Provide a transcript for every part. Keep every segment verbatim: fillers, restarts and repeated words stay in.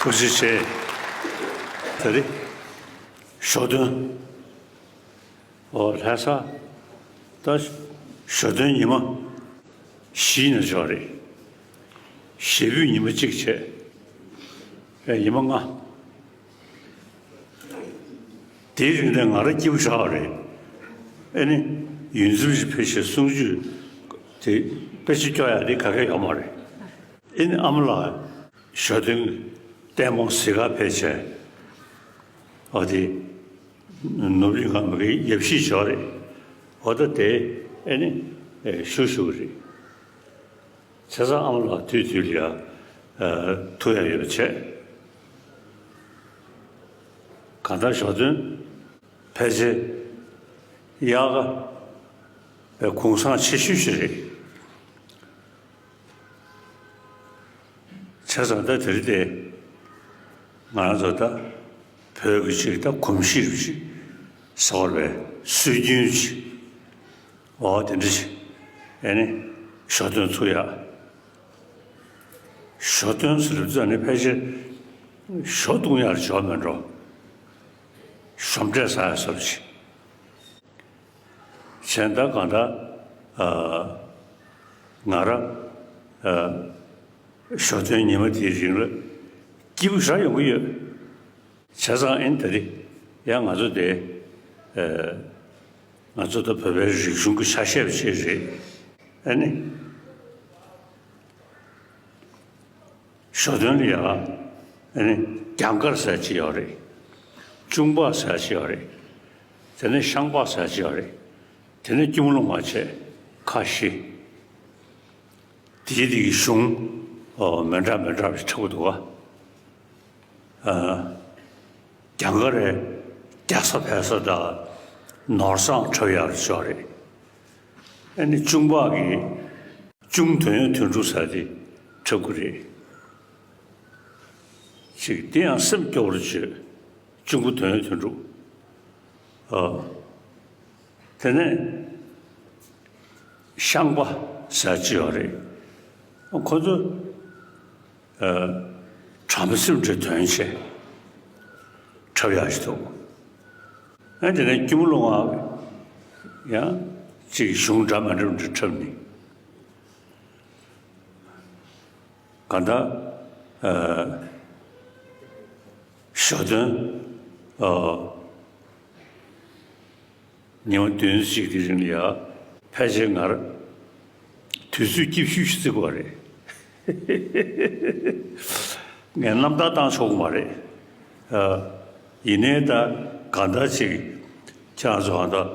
ཐུགས་རྗེ་ཆེ། ད་རེས་ཞོ་སྟོན། ཨོ་ལྷ་ས། ད་ཞོ་སྟོན་ཉི་མ་བཞི་ནས་འཇོག་རེད། ཞེ་འབུད་ཉི་མ་གཅིག་བྱས། ཨེ་ཉི་མ་ལྔ། དེའི་རིང་ནས་ང་རང་སྐྱིད་པོ་ཞེ་དྲག་རེད། ཨེ་ནི་ཡུལ་འཛོམས་ཞིག་ཕེབས་ཤིང་གསུང་ཆོས་དེ་དཔེ་ཆ་སྐྱོར་ཡག་དེ་ག་གེ་ཡོད་མ་རེད། ཨེ་ནི་ཨ་མ་ལགས་ཞོ་སྟོན་ལྟད་མོ་གཟིགས་ག་ཕེབས་བྱས། ཨོ་དེ་ནུབ་གླིང་ག་མི་གི་ཡབ་གཞིས་ཞོ་རེད། ཨོ་ད་དེ་ཨེ་ནི་ཨེ་ཞུ་ཞུ་གི་རེད། བྱས་ཙང་ཨ་མ་ལགས་དུས་དུས་ལ་ཡ་ཨ་ཐུག་ཡ་ཡོད་པ་བྱས། གང་ལྟར་ཞོ་སྟོན་ཕལ་ཆེར་དབྱར་ཁ་པའི་གུང་སེང་ཆེ་ཤོས་ཤིག་རེད། བྱས་ཙང་ད་དེ་རིང་དེ་ང་རང་ཚོ་ད་བོད་ཀྱི་ཅིག་ད་གོམས་གཤིས་རེད་ཅིག་ཟེར་བ་ལས་སྲོལ་རྒྱུན་ཅིག་ཨོ་དེ་འདྲ་ཞིག་ཨེ་ནི་ཞོ་སྟོན་ཚུགས་ཡ། ཞོ་སྟོན་ཟེར་དུས་ཙ་ནི་ཕལ་ཆེར་ཞོ་བཏུང་ཡར་འཇོག་མེད་འགྲོ། ཞོ་འབྲས་ཟ་ཡ་སོགས་ཅིག་བྱས་ད་གང་ལྟར་ཨ་ང་རང་ཨ་ཞོ་སྟོན་ཉི་མ་དེའི་རིང་ལ་སྐྱིད་པོ་ཞེ་དྲག་ཡོང་གི་ཡོད། བྱས་ཙང་ཨེ་ནི་ད་རེས་ཡང་ང་ཚོ་དེ་ཨ་ང་ཚོ་ད་བོད་པའི་རིག་གཞུང་གི་ཆ་ཤས་ཤིག་རེད། ཨེ་ནི། ཞོ་སྟོན་ལ་ཡ། ཨ་ནི་རྒྱང་དཀར་ཟེར་ཅིག་ཡོད་རེད། གཅུང་པགས་ཟེར་ཅིག་ཡོད་རེད། དེ་ནས་ཤང་པགས་ཟེར་ཅིག་ཡོད་རེད། དེ་ནས་སྐྱོར་མོ་ལུང་པ་བྱས་ཁ་བཞི། དེའི་དེ་གི་གཞུང་ཨོ་མི་འདྲ་མི་འདྲ་བ་ཞིག་འཁྲབ་ཀྱི་འདུག་ག་ཨ། རྒྱང་དཀར་རེད། རྒྱག་ས་ཕལ་ས་དང་ནོར་བཟང་འཁྲབ་ཡག་ཅིག་ཡོད་རེད། ཨ་ནི་གཅུང་པགས་ཀྱི་གཅུང་དོན་ཡོད་དོན་གྲུབ་ཟེར་དེ་འཁྲབ་ཀྱི་རེད། ཅིག་དེ་ཡང་སེམས་སྐྱོ་བོར་བརྗོད། གཅུང་པོ་དོན་ཡོད་དོན་གྲུབ། ཨ། དེ་ནས་ཤང་པ་ཟེར་ཅིག་ཡོད་རེད། ཁོ་ཚོ་ཨ། བྲམ་ཟེ་འདྲ་དོན་ཆེ་འཁྲབ་ཡག་ཞིག་འདུག་ཨ་དེ་ནས་སྐྱོར་མོ་ལུང་པ་ཡང་ཅིག་གཞུང་འདྲ་མི་འདྲ་འདྲ་འཁྲབ་ནི། གང་ལྟར་ཨ། ཞོ་སྟོན་ཨ། ཉི་མ་བདུན་ཅིག་གི་རིང་ལ་ཡ་ཕལ་ཆེར་ངར་དུས་ཚོད་སྐྱིད་ཤོས་ཤིག་བརྩི་དགོས་རེད། ངས་རྣམ་ཐར་བཏང་ཆོག་གི་མ་རེད། ཨ། ཡིན་ནའི་ད་གང་ལྟར་ཅིག་ཁྱེད་རང་ཚོ་གང་ལྟར་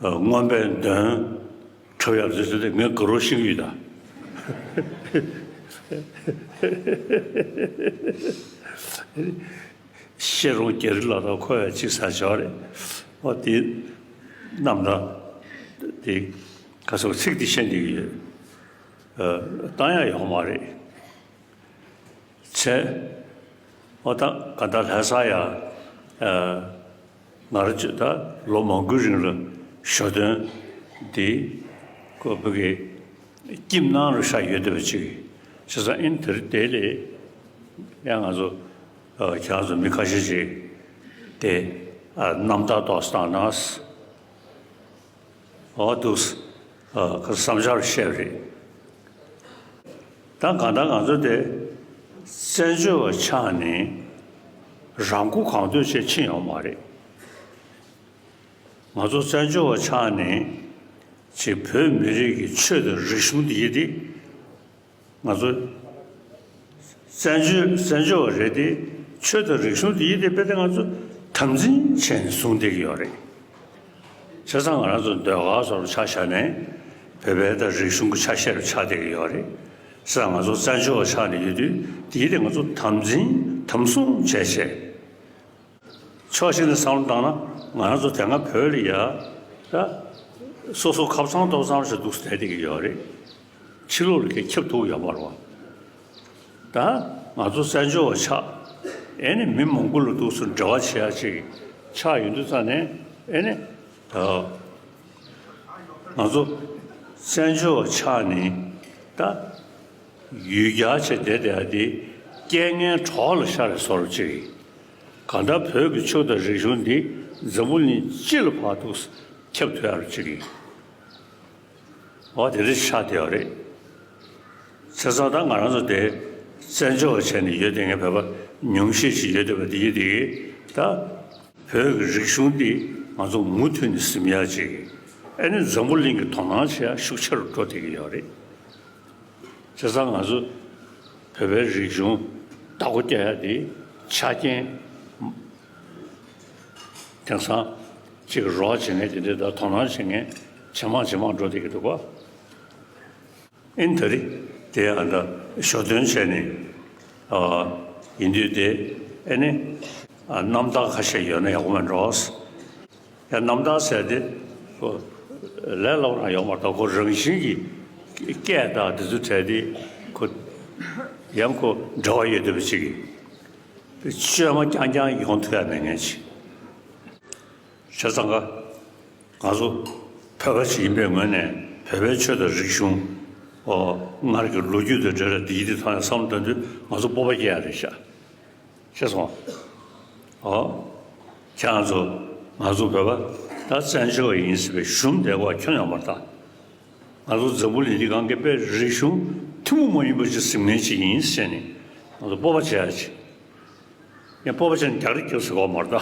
ཨ། རྔོན་པའི་འདོན་འཁྲབ་ཡག་ཟེར་ཟེར་ཏེ་ངས་དགའ་རབ་ཤེས་ཀྱི་ཡོད་ད། ཤེས་རོགས་རྒྱ་རི་ལ་དང་ཁོ་ཡང་གཅིག་ཟ་འཇོག་རེད། ཨོ་དེ་རྣམ་ཐར་དེ་ག་སོགས་ཚིག་དེ་ཤེས་འདི་ཡོད། ཨ། བཏང་ཡག་ཡོད་མ་རེད། བྱས། ཨོ་ད་ག་ད་ལྷ་ས་ཡ། ཨ། ང་རང་ཚོ་ད་ལོ་མང་པོའི་རིང་ལ་ཞོ་སྟོན་འདི་ཁོ་བོད་ཀྱི་ཁྱིམ་ནང་ལ་ཤར་ཡོད་བསྡད་པ་ཅིག་བྱས་ཙང་ཨིན་དེ་རིང་དེ་ལས་ཡང་ང་ཚོ་ཨ། ཁྱེད་རང་ཚོ་མི་ཁ་ཤས་ཅིག་དེ་ཨ། རྣམ་ཐར་ཏོག་ཙམ་བཏང་ན། འོ་འདུག་ཨ། ཁོ་བསམ་འཆར་བཤད་པ་རེད། ད་གང་ལྟར་ང་ཚོ་དེ་བཙན་བྱོལ་བ་ཆགས་ནས་རང་མགོ་གང་ཐོན་བྱས་ཕྱིན་ཡོད་མ་རེད། ང་ཚོ་བཙན་བྱོལ་བ་ཆགས་ནས་ཅིག་བོད་མི་རིགས་ཀྱི་ཆོས་དང་རིག་གཞུང་འདི་ཡིན་ཏེ། ང་ཚོ་བཙན་བྱོལ་བཙན་བྱོལ་བ་རེད་དེ། ཆོས་དང་རིག་གཞུང་འདི་ཡིན་ཏེ་དཔེ་དེ་ང་ཚོ་དམ་འཛིན་བྱས་ནས་བཟུང་བསྡད་ཀྱི་ཡོད་རེད། བྱས་ཙང་ང་རང་ཚོ་ཟློས་གར་སོགས་ཆ་བཞག་ནས་བོད་པའི་ད་རིག་གཞུང་གི་ཆ་ཤས་རུ་ཆགས་བསྡད་ཀྱི་ཡོད་རེད། བྱས་ཙང་ང་ཚོ་བཙན་བྱོལ་བ་ཆགས་ནས་ཡོད་དུས་དེ་ཡིན་ཏེ་ང་ཚོ་དམ་འཛིན་དམ་བཟུང་བྱས་བྱས། ཕྱོགས་གཅིག་ནས་བསམ་བློ་བཏང་ན་ང་རང་ཚོ་དེ་སྔ་བོད་ལ་ཡ་ད་སོ་སོ་ཁབ་ཚང་ཐོབ་ཚང་ཞིག་འདུག་བསྡད་བསྡད་ཀྱི་ཡོད་རེད། ཕྱི་ལོགས་ལ་གས་ཁྱབ་ཐུབ་ཡོད་མ་རེད་བ། ད་ང་ཚོ་བཙན་བྱོལ་བ་ཆགས་ཨེ་ནི་མི་མང་པོ་ལ་འདུག་སེ་འབྲེལ་བ་བྱེད་ཡ་ཅིག་ཆགས་ཡོང་དུས་ཙང་ནས་ཨེ་ནི་ད་ང་ཚོ་བཙན་བྱོལ་བ་ཆགས་ནས་ད། ཡུལ་གྱར་བྱས་བསྡད་བསྡད་ཡ་དེ་རྐྱེན་ངན་གྲོགས་ལ་ཤར་བའི་བཟོ་འདྲ་ཅིག་ཡིན། གང་ལྟར་བོད་ཀྱི་ཆོས་དང་རིག་གཞུང་འདི་འཛམ་བུ་གླིང་སྤྱི་ལ་ཕར་ཐུག་ཁྱབ་ཐུབ་ཡ་ཅིག་ཡིན། འོ་དེ་འདྲ་ཆགས་བསྡད་ཡོད་རེད། བྱས་ཙང་ད་ང་རང་ཚོ་དེ་བཙན་བྱོལ་བ་བྱས་ནས་ཡོད་བསྡད་མཁན་བོད་པ་ཉུང་ཤས་ཤིག་ཡོད་བསྡད་པ་འདི་ཡིན་དེ་ད། བོད་ཀྱི་རིག་གཞུང་འདི་ང་ཚོ་མུ་མཐུད་ནས་ཟིན་ཡ་ཅིག་ཨ་ནི་འཛམ་བུ་གླིང་གི་དོ་སྣང་བྱེད་ཡ་ཤུགས་ཆེ་རུ་འགྲོ་བསྡད་ཀྱི་ཡོད་རེད། བྱས་ཙང་ང་ཚོ་བོད་པའི་རིག་གཞུང་བདག་པོ་རྒྱག་ཡ་འདི་ཆ་རྐྱེན་དེང་སང་ཅིག་རོགས་བྱེད་མཁན་དེ་འདྲ་དང་དོ་སྣང་བྱེད་མཁན་ཇེ་མང་ཇེ་མང་འགྲོ་བསྡད་ཀྱི་འདུག་ག་ཨིན་ད་རེས་དེ་ཨ་ད་ཞོ་སྟོན་བྱས་ནས་ཨ་ཡིན་དུས་དེ་ཨེ་ནི་ཨ་རྣམ་ཐར་ཁ་ཤས་ཡོད་ན་ཡག་པོ་མེད་འགྲོ། ཡང་རྣམ་ཐར་ཟེར་དེ་ཁོ་ལས་སླ་པོ་རང་ཡོད་མ་རེད། ཁོ་རང་བཞིན་གྱིས་སྐད་དང་དེ་ཚོ་བྲལ་ཏེ་ཁོ་ཡང་ཁོ་འབྲེལ་བ་ཡོད་བསྡད་པ་ཅིག་གི་བཅོས་མ་རྐྱང་རྐྱང་ཡོང་ཐུབ་ཡ་མེད་མཁན་ཅིག་བྱས་ཙང་ཀ་ང་ཚོ་བོད་པ་ཞིག་ཡིན་པའི་ངོས་ནས་བོད་པའི་ཆོས་དང་རིག་གཞུང་ཨོ་སྔར་གྱི་ལོ་རྒྱུས་དང་འབྲེལ་བའི་འདི་ཡིན་དེ་ཐོག་ནས་བསམ་བློ་གཏོང་དུས་ང་ཚོ་སྤོབས་པ་སྐྱེ་ཡ་རེད་ཤག་ཤེས་སོང་། ཨོ། ཁྱེད་རང་ཚོ་ང་ཚོ་བོད་པ་ད་བཙན་བྱོལ་བ་ཡིན་ཟེར་བའི་ཞུམ་བསྡད་པ་ཁྱོན་ཡོད་མ་རེད་ད། ང་ཚོ་འཛམ་བུ་གླིང་འདི་སྒང་གི་དཔེ་རིག་གཞུང་ཐུན་མོང་མ་ཡིན་པ་ཅིག་ཟིན་མཁན་ཅིག་ཡིན་ཟེར་ནས་ང་ཚོ་སྤོབས་པ་བྱེད་ཡ་ཅིག་ཡང་སྤོབས་པ་བྱས་ནས་རྒྱག་རེས་རྒྱབ་ཟེར་གོ་མ་རེད་ད།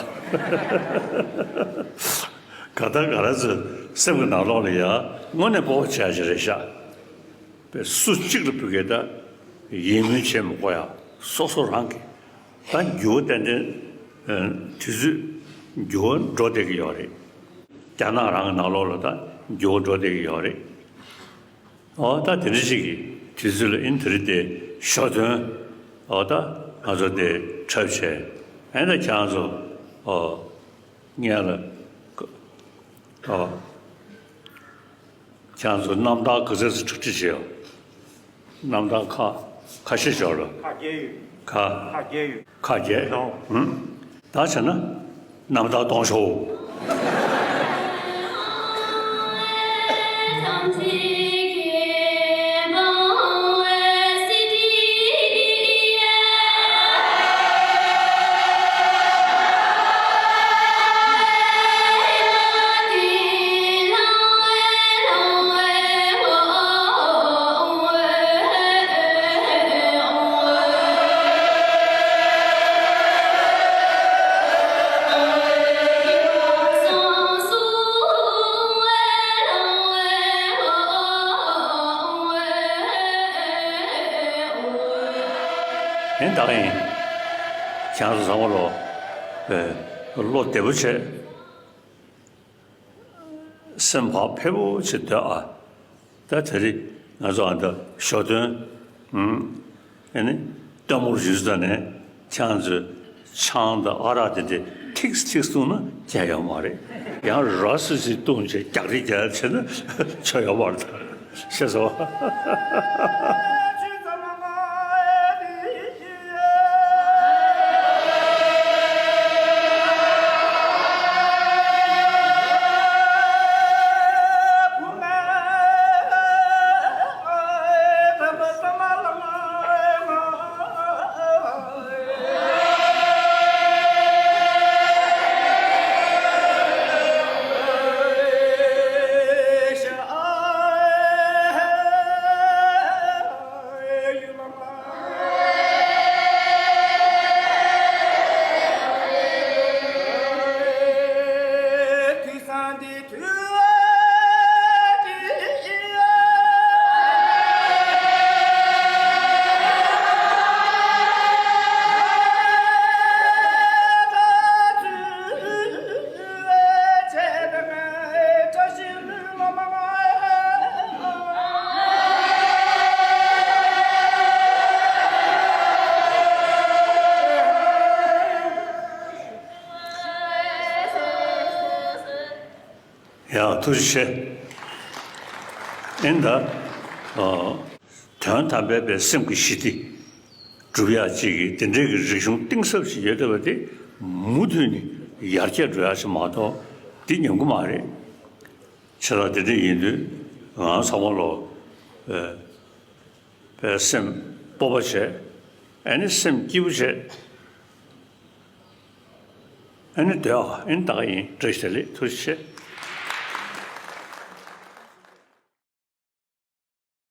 ག་ད་ག་ར་ཚོའི་སེམས་ཀྱི་ནང་ལོགས་ལ་ཡ་དངོས་གནས་སྤོབས་པ་བྱེད་ཡ་ཅིག་རེད་ཤག་པས་སུ་གཅིག་ལ་བུ་གས་ད་ཡིད་སྨོན་བྱེད་མི་དགོས་ཡ། སོ་སོ་རང་གི་ད་འགྱུར་བ་ཏན་ཏན་དུས་ཚོད་འགྱུར་བ་འགྲོ་བསྡད་ཀྱི་ཡོད་རེད། རྒྱ་ནག་རང་གི་ནང་ལོགས་ལ་ད་འགྱུར་བ་འགྲོ་བསྡད་ཀྱི་ཡོད་རེད། ཨོ་ད་དེ་འདྲ་ཞིག་གི་དུས་ཚོད་ལ་ཨིན་དེ་རིང་དེ་ཞོ་སྟོན་ཨོ་ད་ང་ཚོ་དེ་འཁྲབ་བྱས་ཨེ་ད་ཁྱེད་རང་ཚོ་ཨོ་ངས་ལ་ཨོ། ཁྱེད་ཚོ་རྣམ་ཐར་ག་ཚོད་ཙམ་གྲ་སྒྲིག་བྱས་ཡོད། རྣམ་ཐར་ཁ་ཁ་ཤས་ཤོར་ལ། ཁ་བརྒྱད་ཡོད། ཁ། ཁ་བརྒྱད་ཡོད། ཁ་བརྒྱད། ཨོ། ཧུམ། ད་བྱས་ན་རྣམ་ཐར་སྟོང་ཤོག་ཡིན་ད་ཡིན། ཁྱེད་ཚོ་ཚང་མ་ལོ། བློ་བདེ་པོ་བྱས། སེམས་བག་ཕེབས་པོ་བྱས་སྡོད་ཨ། ད་དེ་རིང་ང་ཚོ་ཨ་ད་ཞོ་སྟོན། ཨ་ནི་སྟོན་མོ་རུ་ཞུ་ཙ་ནས་ཁྱེད་ཚོས་ཆང་དང་ཨ་རག་དེ་དེ་ཐིགས་ཐིགས་བཏུང་ན་ཁྱད་ཡོད་མ་རེད། ཡང་ར་སི་སི་བཏུང་བྱས་རྒྱག་རེས་རྒྱག་བྱས་ན་ཆོ་ཡོད་མ་རེད་ཤེས་སོང་། ཡ་ཐུགས་རྗེ་ཆེ། ཨེ་ད། ཨ། དོན་དམ་པའི་པའི་སེམས་ཀྱི་ཞི་བདེ་སྒྲུབ་ཡག་ཅིག་གི་དེ་འདྲའི་གི་རིག་གཞུང་གཏིང་ཟབ་ཞིག་ཡོད་བསྡད་པ་དེ་མུ་མཐུད་ནས་ཡར་རྒྱས་འགྲོ་ཡག་ཞིག་མ་གཏོགས་འདི་ཉམས་ཀྱི་མ་རེད། བྱས་ཙང་དེ་འདྲ་ཡིན་དུས་ང་ཚང་མ་ལོ། ཨེ། པའི་སེམས་སྤོབས་པ་བྱས། ཨ་ནི་སེམས་སྐྱིད་པོ་བྱས། ཨ་ནི་སྡོད་ཨ། ཨ་ནི་ད་ག་ཡིན། བཀྲ་ཤིས་བདེ་ལེགས། ཐུགས་རྗེ་ཆེ།